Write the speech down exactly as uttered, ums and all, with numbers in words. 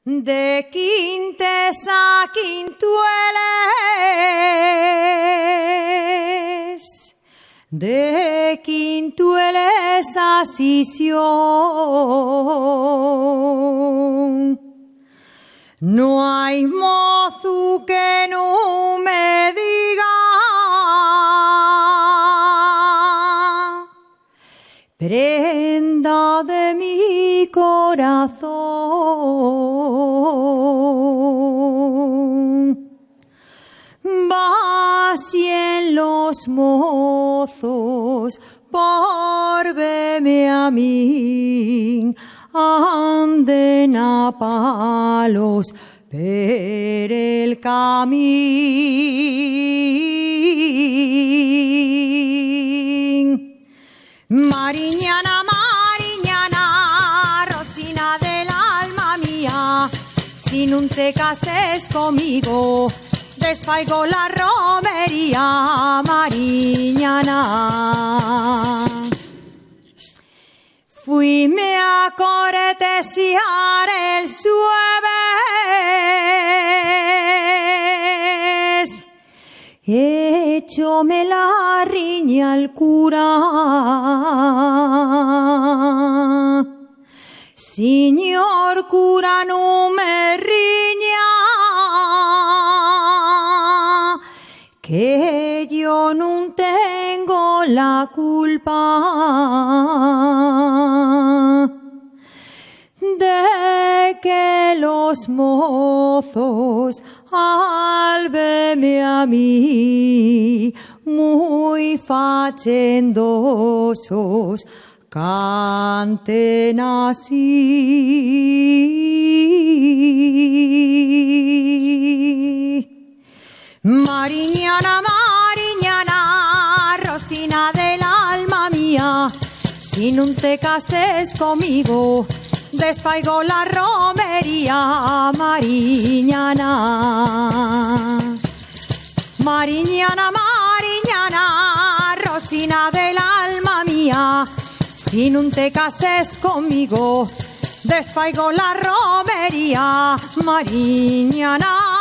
De Quintes a Quintueles, de Quintueles a Sisión, no hai mozu que nun me diga: Prenda de mi corazón, va cien los mozos por veme a min, anden a palos per el camín. Mariñana, mariñana, rosina del alma mía, si nun te cases comigo, desfaigo la romería, mariñana. Fuime a cortesiar el xueves, échome la riña al cura. Siñor cura, nun me riña, que yo nun tengo la culpa de que los mozos al veme a mi mui fachendosos canten así. Mariñana, mariñana, rosina del alma mía, si nun te cases comigo, desfaigo la romería, mariñana. Mariñana, mariñana, rosina del alma mía, si nun te cases comigo, desfaigo la romería, mariñana.